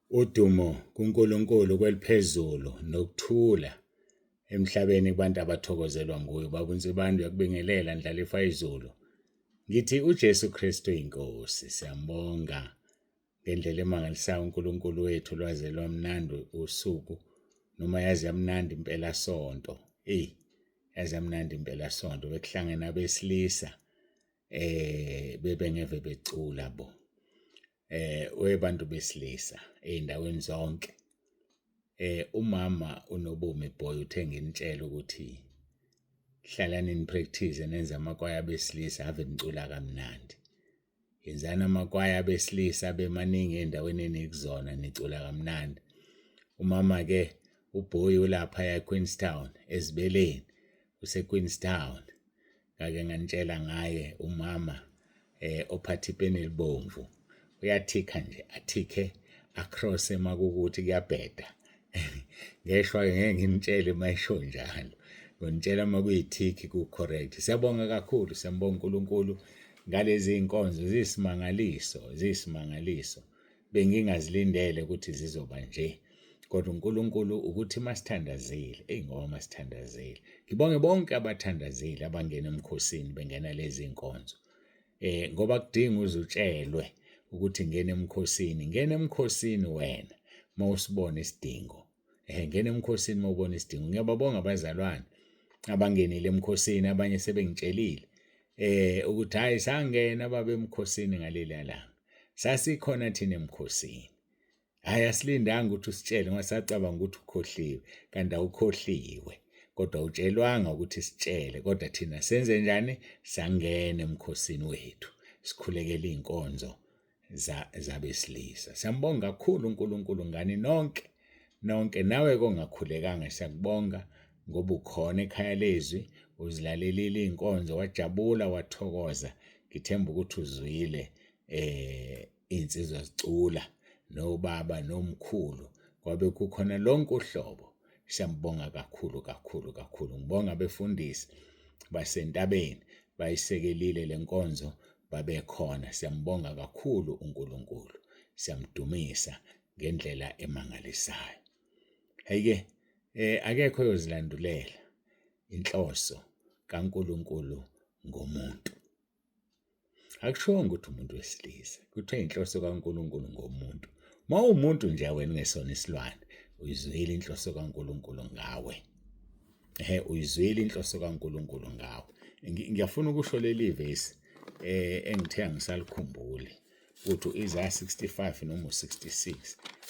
Udumo kuNkulunkulu kweliphezulu nokuthula emhlabeni kubantu abathokozelwa nguye. Ubaba uNsibande uyakubingelela Ndlalifa izulu. Ngithi uJesu Kristu inkosi, siyambonga ngendlela emangalisayo uNkulunkulu wethu lwaze lwamnandi usuku noma yaze yamnandi impela sonto. Eyi, yaze yamnandi impela sonto bekuhlangene abesilisa bebengeve becula bo. Webantu besilisa ey'ndaweni zonke. Umama uNobomi Boy uthe nginitshele ukuthi hlalani ni-practice nenze amakwaya abesilisa ave nicula kamnandi. Yenzani amakwaya abesilisa abe maningi ey'ndaweni enikuzona nicula kamnandi. Umama-ke uBoy ulaphaya eQueenstown ezibeleni useQueenstown. Ngake nganitshela ngaye umama ophatha ipeni elibomvu uyathikha nje athikhe across emakukuthi kuyabheda ngeshwa-ke ngeke nginitshele uma isho njalo ngonitshela uma kuyithikhi ku-correct siyabonga kakhulu siyambonga uNkulunkulu ngalezi iy'nkonzo ziyisimangaliso ziyisimangaliso Bengingazilindele ukuthi zizoba nje. Kodwa uNkulunkulu ukuthi masithandazile, eyi ngoba masithandazile. Ngibonge bonke abathandazile abangena emkhosini bengena lezi nkonzo. Ngoba kudinga uze utshelwe ukuthi ngena emkhosini, ngena emkhosini wena mawusibona isidingo. Ngena emkhosini mawubona isidingo. Ngiyababonga abazalwane abangenile emkhosini, abanye sebengitshelile ukuthi hhayi sangena baba emkhosini ngaleliya langa. Sasikhona thina emkhosini. Hhayi asilindanga ukuthi usitshele ngoba sacabanga ukuthi ukhohliwe, kanti awukhohliwe. Kodwa awutshelwanga ukuthi sitshele, kodwa thina senze njani? Sangena emkhosini wethu, sikhulekela iy'nkonzo zabesilisa. Siyambonga kakhulu uNkulunkulu ngani nonke, nonke. Nawe kongakhulekanga siyakubonga ngoba ukhona ekhaya lezwi, uzilalelile iy'nkonzo, wajabula, wathokoza. Ngithemba ukuthi uzwile iy'nsizwa zicula nobaba nomkhulu kwabe kukhona lonke uhlobo. Siyambonga kakhulu kakhulu kakhulu. Ngibonga abefundisi basentabeni bayisekelile le nkonzo babekhona. Siyambonga kakhulu uNkulunkulu, siyamdumisa ngendlela emangalisayo. Hhayi-ke akekho oyozilandulela inhloso kaNkulunkulu ngomuntu. Akushongo ukuthi umuntu wesilisa, kuthiwa inhloso kaNkulunkulu ngomuntu. Uma uwumuntu nje wena ungesona isilwane, uyizwile inhloso kaNkulunkulu ngawe. Ehhe, uyizwile inhloso kaNkulunkulu ngawe. Ngiyafuna ukusho leli vesi engithe angisalikhumbuli ukuthi u-Isaya 65 noma u-66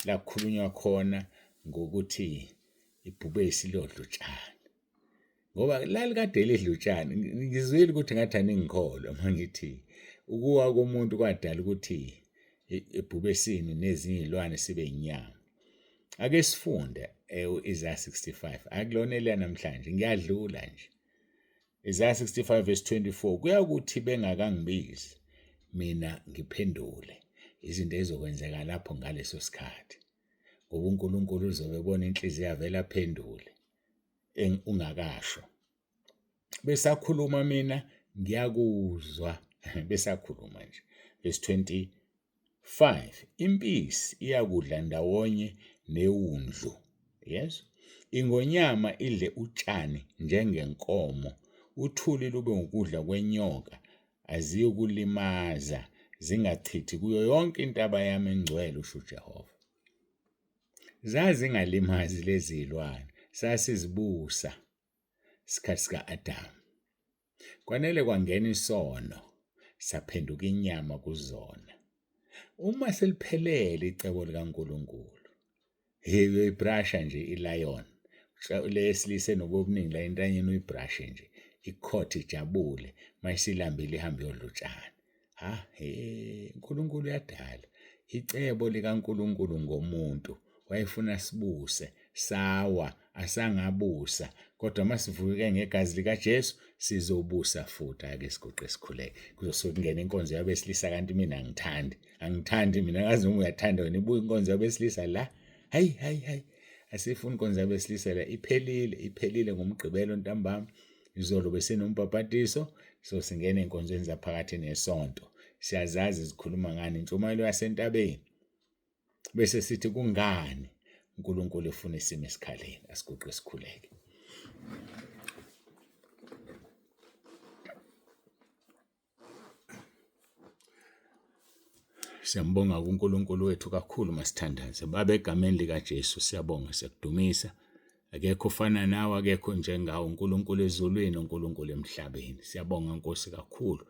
la kukhulunywa khona ngokuthi ibhubesi liyodla utshani. Ngoba lalikade lidla utshani, ngizwile ukuthi ngathi aningikholwa uma ngithi ukuwa komuntu kwadala ukuthi ebhubesini nezinye iy'lwane sibe inyama. Ake sifunde u-Isaya 65, akulona elanamhlanje, ngiyadlula nje. Isaya 65 verse 24, kuyakuthi bengakangibizi mina ngiphendule izinto ezizokwenzeka lapho ngaleso sikhathi, ngoba uNkulunkulu uzobe ebona inhliziyo avele aphendule ungakasho. Besakhuluma mina ngiyakuzwa, besakhuluma nje. Verse 25, impisi iyakudla ndawonye newundlu, yes, ingonyama idle utshani njengenkomo, uthuli lube ukudla kwenyoka, aziyukulimaza, zingachithi kuyo yonke intaba yami engcwele, usho uJehova. Zazingalimazi lezi zilwane, sasizibusa isikhathi sika-Adamu. Kwanele kwangena isono, saphenduka inyama kuzona. Uma seliphelele icebo likaNkulunkulu, hey uyoyibrasha nje i-lion, le yesilisa enoboya obuningi la entanyeni uyibrashe nje, ikhothe ijabule, uma isilambile ihambe iyodla utshani. Ha, he, uNkulunkulu uyadala. Icebo likaNkulunkulu ngomuntu wayefuna sibuse, sawa, asangabusa. Kodwa uma sivuke ngegazi likaJesu sizobusa futhi. Ake siguqe sikhuleke. Kuzosuke kungena inkonzo yabesilisa kanti mina angithandi. Angithandi mina, ngazi noma uyathanda wena ibuye inkonzo yabesilisa la. Hayi, hayi, hayi. Asifuni inkonzo yabesilisa la. Iphelile, iphelile ngoMgqibelo ntambama. Izolo besinombhabhadiso, so singena ey'nkonzweni zaphakathi nesonto. Siyazazi zikhuluma ngani, intshumayelo yasentabeni. Bese sithi kungani uNkulunkulu efuna isimo esikhaleni? Asiguqe sikhuleke. Siyambonga kuNkulunkulu wethu kakhulu masithandaze. Baba egameni likaJesu siyabonga siyakudumisa. Akekho ofana nawe, akekho njengawe uNkulunkulu ezulwini, uNkulunkulu emhlabeni. Siyabonga Nkosi kakhulu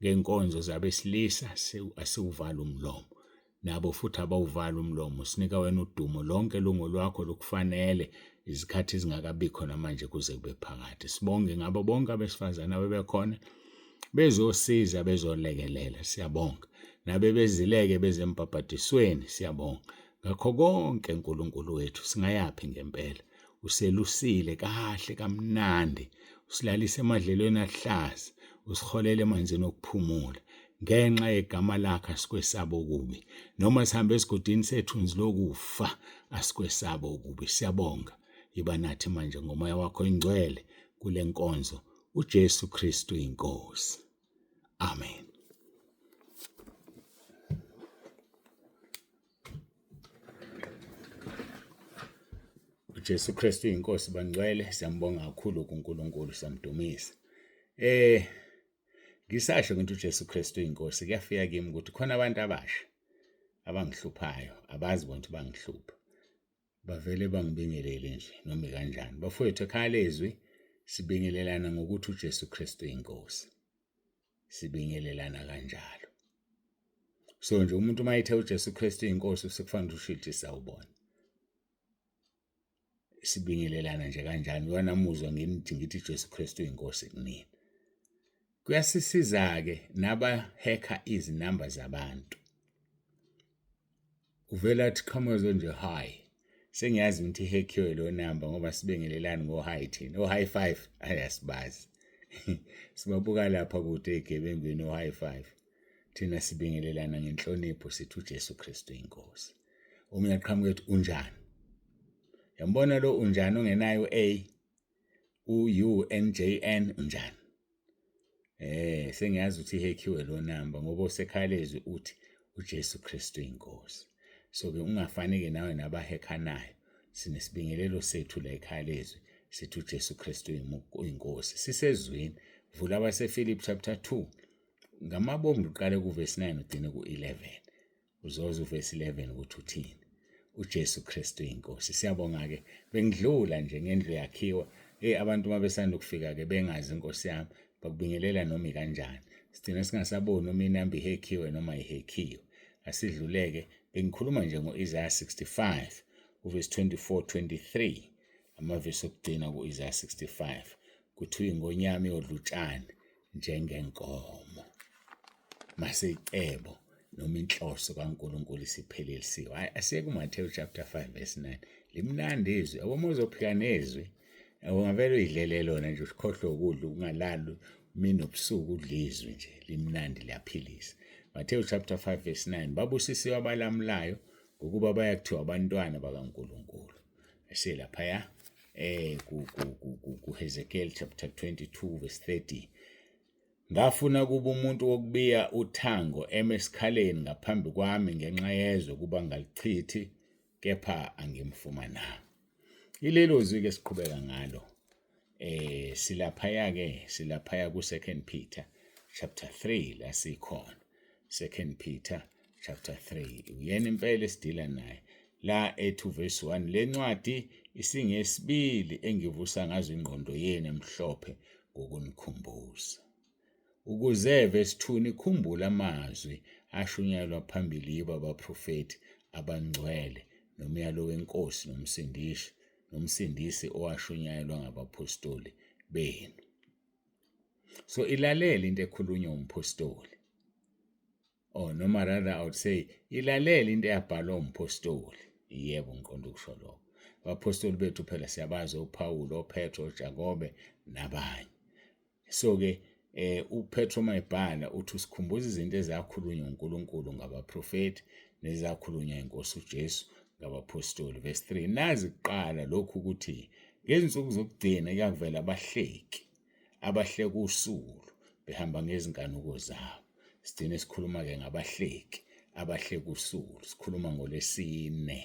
ngenkonzo zabesilisa asiwuvali umlomo. Nabo futhi abawuvali umlomo. Sinika wena udumo lonke lungolwakho lukufanele izikhathi zingakabikho namanje kuze kube phakade. Sibonge ngabo bonke abesifazane abebekhona bezosiza bezolekelela. Siyabonga. Nabebezileke bezembhabhadisweni siyabonga. Ngakho konke uNkulunkulu wethu singayaphi ngempela. Uselusile kahle kamnandi, usilalise emadlelweni aluhlaza, usiholele emanzini okuphumula. Ngenxa yegama lakhe asikwesaba okubi. Noma sihambe esigodini sethunzi lokufa, asikwesaba okubi. Siyabonga. Yiba nathi manje ngomoya wakho oyingcwele kule nkonzo. UJesu Kristu iNkosi. Amen. UJesu Kristu inkosi bangcwele siyambonga kakhulu kuNkulunkulu siyamdumisa. Eh ngisasho ngithi uJesu Kristu inkosi kuyafika kimi ukuthi khona abantu abasha abangihluphayo abazi bona ukuthi bangihlupha. Bavele bangibingelele nje noma kanjani. Bafowethu ekhaya lezwi sibingelelana ngokuthi uJesu Kristu inkosi. Sibingelelana kanjalo. So nje umuntu uma ethe uJesu Kristu inkosi usekufanele usho sawubona. Sibingelelana nje kanjani wena muzwa ngithi ngithi Jesu Kristu inkosi kunina. Kuyasisiza ke naba hacker izinamba zabantu. Uvele athi qhamuka nje hi. Sengiyazi ukuthi ihackiwe lo number ngoba sibingelelani ngo hi thina. O high five ayasibazi. Sibabuka lapha kude egebengwini o high five. Thina sibingelelana ngenhlonipho sithi uJesu Kristu inkosi. Omunye aqhamuke ethi unjani? Yambona lo unjani ongenayo A u U N J N unjani? Eh sengiyazi ukuthi ihackiwe lo number ngoba osekhalezwe uthi uJesu Kristu inkosi. So ke ungafani ke nawe nabahekhanayo. Sinesibingelelo sethu la ekhaya lezwi sithi uJesu Kristu uyinkosi. Sisezwini vula abaseFilipi chapter 2 ngamabomu uqale kuvesi 9 ugcine ku-11 uzoza uvesi 11 ukuthi uthini uJesu Kristu inkosi siyabonga ke bengidlula nje ngendlu yakhiwa hey abantu uma besanda ukufika ke bengazi inkosi yami bakubingelela noma ikanjani sigcina singasaboni noma inamba ihekhiwe noma ihekhiwe asidluleke bengikhuluma nje ngo-Isaiah 65 uvesi 24 23 amavesi okugcina ku-Isaiah 65 kuthiwa ingonyama iyodla utshani njengenkomo mase icebo noma inhloso kaNkulunkulu isiphelelisiwe. Hayi asiye kuMathewu chapter 5 verse 9. Limnandi izwi. Yabo uma uzophika nezwi, ungavele uyidlele lona nje ukhohlwe ukudla ungalali mina nobusuku udla izwi nje limnandi liyaphilisa. Mathewu chapter 5 verse 9. Babusisiwe abalamulayo ngokuba bayakuthiwa abantwana bakaNkulunkulu. Asiye laphaya eh ku ku ku Hezekiel chapter 22 verse 30. Ngafuna kuba umuntu wokubiya uthango eme esikhaleni ngaphambi kwami ngenxa yezwe kuba ngalichithi kepha angimfumananga. Ilelo zwi ke siqhubeka ngalo. Eh silaphaya ke silaphaya ku 2 Peter chapter 3 la sikhona. 2 Peter chapter 3 uyena impela esidila naye la ethu verse 1 lencwadi isingesibili engivusa ngazo ingqondo yenu emhlophe ngokunikhumbuza. Ukuze, verse 2, nikhumbule amazwi ashunyayelwa phambili yibo abaprofethi abangcwele nomyalo weNkosi nomsindisi nomsindisi owashunyayelwa ngabaphostoli benu. So ilalele into ekhulunywa umphostoli. Or noma rather I would say ilalele into eyabhalwa umphostoli. Yebo ngiqonda ukusho lokho. Abaphostoli bethu phela siyabazi oPawulu, oPetro, oJakobe nabanye. So ke eh uPetro mayebhala uthi usikhumbuza izinto ezakhulunywa uNkulunkulu ngabaprofeti nezakhulunywa inkosi uJesu ngabaphostoli. Verse 3 nazi kuqala lokhu ukuthi ngezinsuku zokugcina kuyakuvela abahleki abahleka usulu behamba ngezinkanuko zabo. Sigcine sikhuluma-ke ngabahleki Abahleka usulu, sikhuluma ngoLwesine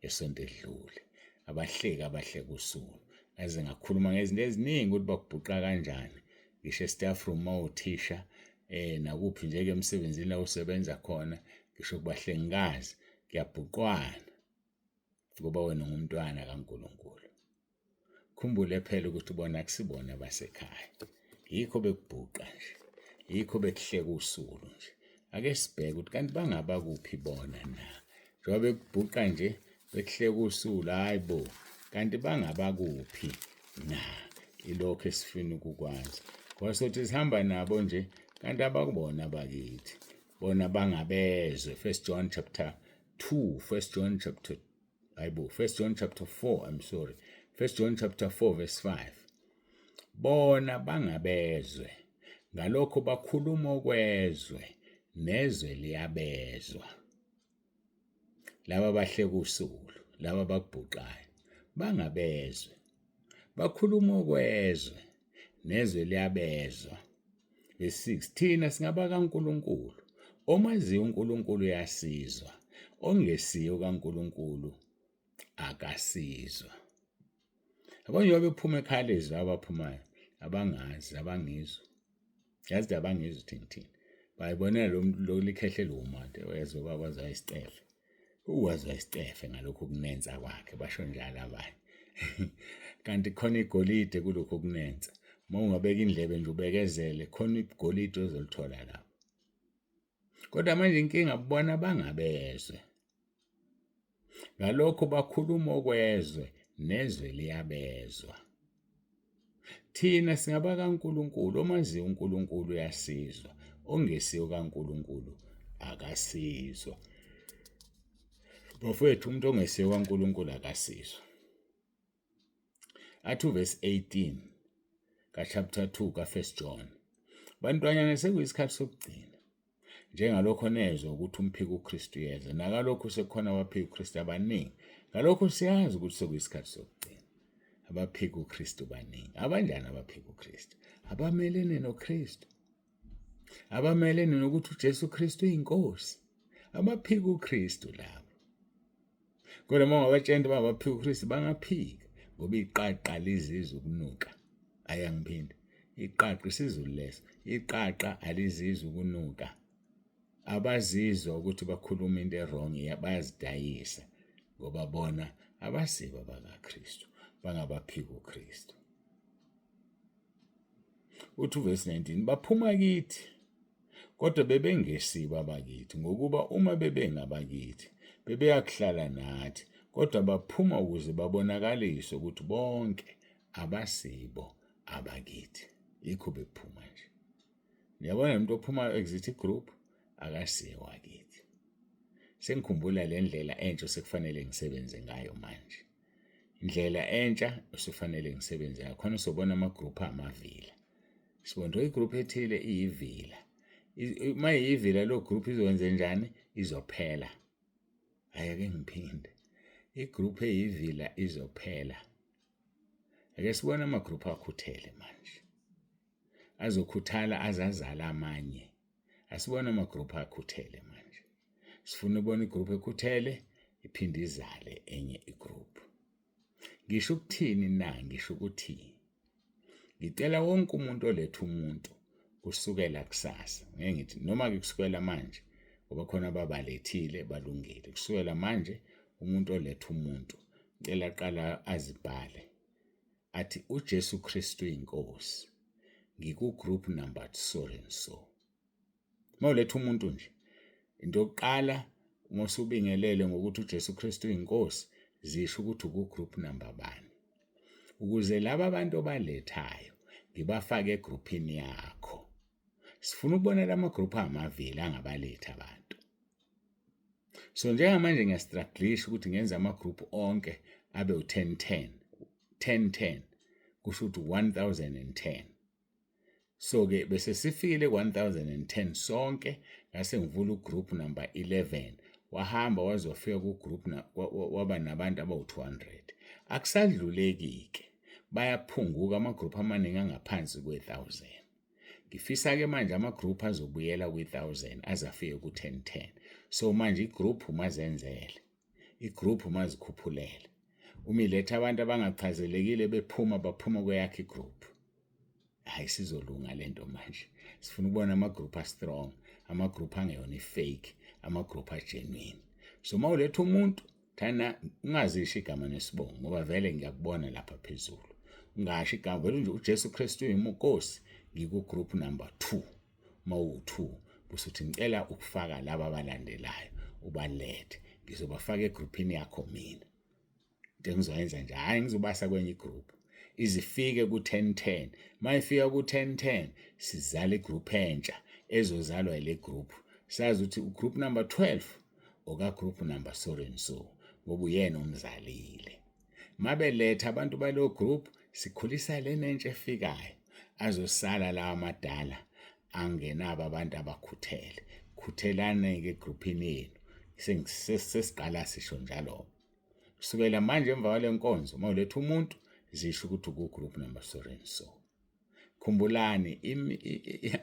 esonto edlule. Abahleki abahleka usulu. Ngaze ngakhuluma ngezinto eziningi ukuthi bakubhuqa kanjani. Ngisho e-staff room mawuthisha nakuphi nje-ke emsebenzini la usebenza khona, ngisho kubahlengikazi kuyabhuqwana ngoba wena ungumntwana kaNkulunkulu. Khumbule phela ukuthi bona akusibona abasekhaya. Yikho bekubhuqa nje. Yikho bekuhleka usulu nje. Ake sibheke ukuthi kanti bangaba kuphi bona na. Njengoba bekubhuqa nje bekuhleka usulu, hayi bo, kanti bangaba kuphi na? Ilokho esifuna ukukwazi. Ngoba sothi sihamba nabo nje kanti abakubona abakithi. Bona bangabezwe. First John chapter 2, First John chapter hayibo, First John chapter 4, I'm sorry. First John chapter 4 verse 5. Bona bangabezwe, ngalokho bakhuluma okwezwe, nezwe liyabezwa. Laba bahleka usulu, laba bakubhuqayo, bangabezwe. Bakhuluma okwezwe, nezwe liyabezwa. Verse 6, thina singabakaNkulunkulu, omaziyo uNkulunkulu uyasizwa, ongesiyo kaNkulunkulu akasizwa. Yabo njengoba bephuma ekhaya lezi abaphumayo, abangazi, abangizwa. Yazi abangizwa ukuthi ngithini. Bayibonela lo muntu lo likhehle liwumuntu, uyezwa ubaba waze wayisicefe. Uwaze wayisicefe ngalokhu kunensa kwakhe, basho njalo abanye. Kanti khona igolide kulokhu kunensa. Uma ungabeka indlebe nje ubekezele, khona igolide ozolithola lapho. Kodwa manje inkinga bona bangabezwe. Ngalokho bakhuluma okwezwe nezwe liyabezwa. Thina singabakaNkulunkulu, omaziyo uNkulunkulu uyasizwa, ongesiyo kaNkulunkulu akasizwa. Bafowethu, umuntu ongesiyo kaNkulunkulu akasizwa. Athi uvesi 18 ka-chapter 2 ka-1 John, bantwanyana sekuyisikhathi sokugcina. Njengalokho nezwa ukuthi umphiki uKristu uyeza, nakalokhu sekukhona abaphiki uKristu abaningi. Ngalokho siyazi ukuthi sekuyisikhathi sokugcina. Abaphiki uKristu baningi. Abanjani abaphiki uKristu? Abamelene noKristu. Abamelene nokuthi uJesu Kristu uyinkosi. Abaphiki uKristu labo. Kodwa uma ungabatshela ukuthi bangabaphika uKristu bangaphika ngoba iqaqa lizizwa ukunuka. Ayangiphinde. Iqaqa isiZulu leso. Iqaqa alizizwa ukunuka. Abazizwa ukuthi bakhuluma into e-wrong bayazidayisa ngoba bona abasibo abakaKristu, bangabaphika uKristu. Uthi uvesi 19 baphuma kithi kodwa bebengesibo abakithi ngokuba uma bebengabakithi bebeyakuhlala nathi kodwa baphuma ukuze babonakalise ukuthi bonke abasibo abakithi. Yikho bephuma nje. Niyabona umuntu ophuma exit group akasiye wakithi. Sengikhumbula le ndlela entsha sekufanele ngisebenze ngayo manje. Indlela entsha osufanele ngisebenze ngayo khona sobona ama-group amavila. Sibona ukuthi i-group ethile iyivila. Uma iyivila lo group izokwenze njani? Izophela. Hhayi ake ngiphinde. I-group eyivila izophela. Ake sibone ama-group akhuthele manje. Azokhuthala azazala amanye. Asibone ama-group akhuthele manje. Sifuna ukubona i-group ekhuthele iphinde izale enye i-group. Ngisho ukuthini na? Ngisho ukuthi ngicela wonke umuntu oletha umuntu kusukela kusasa, ngeke ngithi noma-ke kusukela manje ngoba khona ababalethile balungile. Kusukela manje umuntu oletha umuntu ngicela aqala azibhale athi uJesu Kristu uyinkosi, ngiku-group number so and so. Uma uletha umuntu nje, into yokuqala uma usubingelele ngokuthi uJesu Kristu uyinkosi, zisho ukuthi uku-group number bani. Ukuze laba bantu obalethayo ngibafake egruphini yakho. Sifuna ukubona lama group amavili angabalethi abantu. So njengamanje ngiyastrugglisha ukuthi ngenze ama-group onke abe u-10 10 10 10 kusho ukuthi 1010. So ke bese sifikile ku-1010 sonke ngase ngivula ugroup number 11 wahamba waze wafika ku-group waba nabantu abawu-200. Akusadluleki-ke, bayaphunguka ama-group amaningi angaphansi kwe-1000. Ngifisa-ke manje ama-group azobuyela kwi-1000 aze afike ku-10 10. So manje igroup mazenzele, igroup mazikhuphulele. Uma iletha abantu abangachazelekile bephuma baphuma kweyakhe igroup. Hayi sizolunga lento manje. Sifuna ukubona ama group a strong, ama group angeyona i-fake, ama group a genuine. So mawuletha umuntu thana ungazisho igama nesibongo ngoba vele ngiyakubona lapha phezulu. Ungasho igama vele nje uJesu Kristu uyinkosi ngiku group number 2. Mawuwu-2 busuthi ngicela ukufaka laba abalandelayo ubalethe ngizobafaka egruphini yakho mina. Into engizoyenza nje hhayi ngizobasa kwenye igroup izifike ku-10 10. Uma ifika ku-10 10 sizala igroup entsha ezozalwa ile group, sazi ukuthi ugroup number 12 oka-group number so and so ngoba uyena omzalile. Mabeletha abantu balo group sikhulisa lena entsha efikayo, azosala lawa amadala angenabo abantu abakhuthele. Khuthelane-ke egruphini yenu, sesiqala sisho njalo. Kusukela manje emva kwale nkonzo uma uletha umuntu zisho ukuthi uku-group number so and so. Khumbulani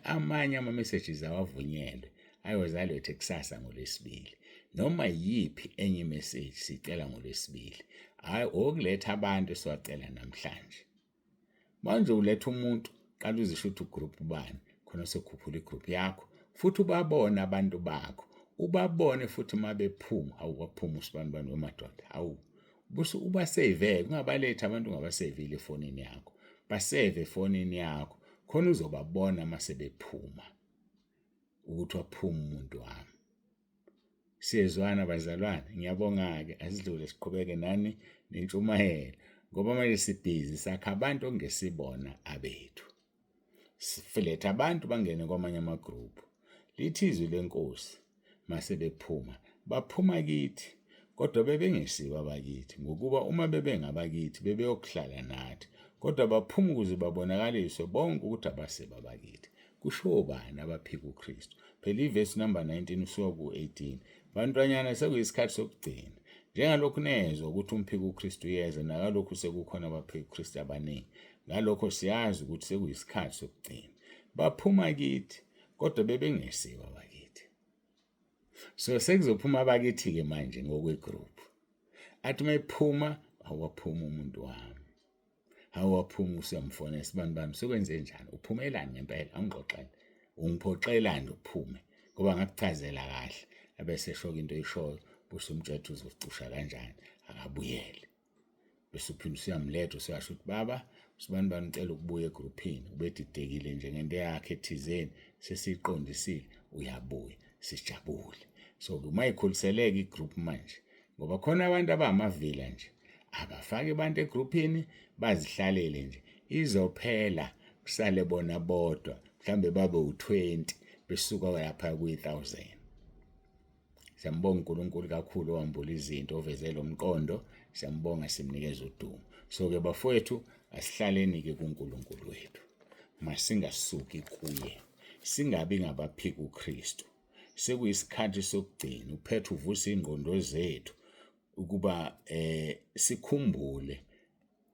amanye ama-messages awavunyelwe ayozalethe kusasa ngoLwesibili. Noma yiphi enye imessage sicela ngoLwesibili, hhayi okuletha abantu esiwacela namhlanje. Manje uletha umuntu qala uzisho ukuthi ugroup bani khona sokhuphula igroup yakho futhi ubabone abantu bakho, ubabone futhi uma bephuma. Hawu waphuma usibanibani wemadoda, hawu buse ubasave, ungabalethi abantu ungabasevile efonini yakho, baseve efonini yakho khona uzobabona uma sebephuma ukuthi waphuma umuntu wami. Siyezwana bazalwane, ngiyabonga-ke asidlule siqhubeke nani nentshumayelo ngoba manje sibhizi sakha abantu okungesibona abethu. Siletha abantu bangene kwamanye amagruphu. Lithi izwi lenkosi mase bephuma, baphuma kithi kodwa bebengesibo abakithi, ngokuba uma bebengabakithi bebeyokuhlala nathi, kodwa baphuma ukuze babonakaliswe bonke ukuthi abasebo abakithi. Kusho obani abaphika uKristu? Phela ivesi number 19 usuka ku-18. Bantwanyana sekuyisikhathi sokugcina. Njengalokhu nezwa ukuthi umphika uKristu uyeza, nakalokhu sekukhona abaphika uKristu abaningi. Ngalokho siyazi ukuthi sekuyisikhathi sokugcina. Baphuma kithi, kodwa bebengesibo abakithi. So sekuzophuma abakithi-ke manje ngokwegroup. Athi uma ephuma, awaphuma umuntu wami. Hawu waphuma usuyamfonela sibani bani sekwenze njani uphumelani ngempela awungixoxele ungiphoxelani uphume ngoba ngakuchazela kahle abese esho into oyishoyo bese umtshela uzocusha kanjani akabuyele bese uphinde usuyamletha usuyasho ukuthi baba sibani bani ucela ukubuya egruphini ubedidekile nje ngento yakhe ethizeni sesiyiqondisile uyabuya sijabule. So uma ikhuliseleka igroup manje ngoba khona abantu abamavila nje abafake abantu egruphini bazihlalele nje izophela kusale bona bodwa mhlambe babe u20 besuka lapha kwi-1000. Siyambonga uNkulunkulu kakhulu owambula izinto oveze lo mqondo, siyambonga simnikeza udumo. So-ke bafowethu asihlaleni-ke kuNkulunkulu wethu, masingasuki kuye, singabi ngabaphika uKristu. Sekuyisikhathi sokugcina uPetru uvusa ingqondo zethu ukuba sikhumbule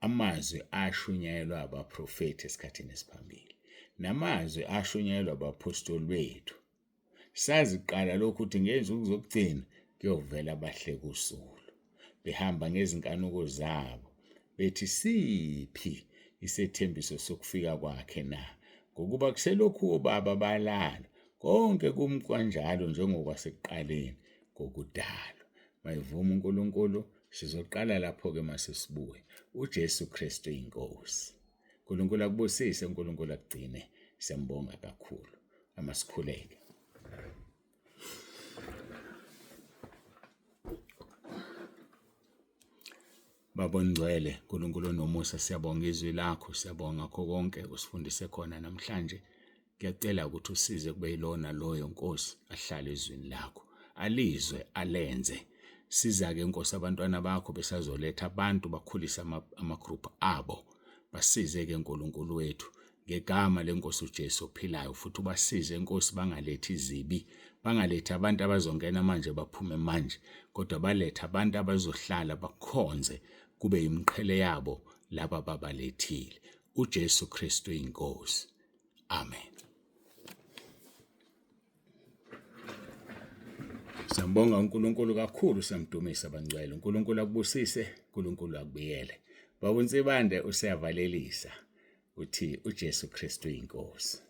amazwi ashunyayelwa abaprofethi esikhathini esiphambili namazwi ashunyayelwa abaphostoli bethu. Sazi kuqala lokhu ukuthi ngezinsuku zokugcina kuyovela abahleka usulu behamba ngezinkanuko zabo bethi siphi isethembiso sokufika kwakhe na? Ngokuba kuselokhu obaba balala, konke kumi kanjalo njengokwasekuqaleni kokudalwa. Mayivuma uNkulunkulu, sizoqala lapho-ke mase sibuya. UJesu Kristu iNkosi. uNkulunkulu akubusise, uNkulunkulu akugcine. Siyambonga kakhulu. Amasikhuleke. Baba ongcwele, uNkulunkulu onomusa, siyabonga izwi lakho, siyabonga ngakho konke usifundise khona namhlanje. Ngiyacela ukuthi usize kube yilona loyo Nkosi ahlale ezwini lakho, alizwe alenze. Siza-ke Nkosi abantwana bakho besazoletha abantu bakhulise ama-group abo. Basize-ke Nkulunkulu wethu ngegama lenkosi uJesu ophilayo futhi ubasize Nkosi bangalethi izibi, bangalethi abantu abazongena manje baphume manje, kodwa balethe abantu abazohlala bakhonze kube yimiqhele yabo laba babalethile. uJesu Kristu iNkosi. Amen. Siyambonga uNkulunkulu kakhulu, siyamdumisa bangcwele. uNkulunkulu akubusise, uNkulunkulu akubiyele. Baba uNsibande useyavalelisa, uthi uJesu Kristu inkosi.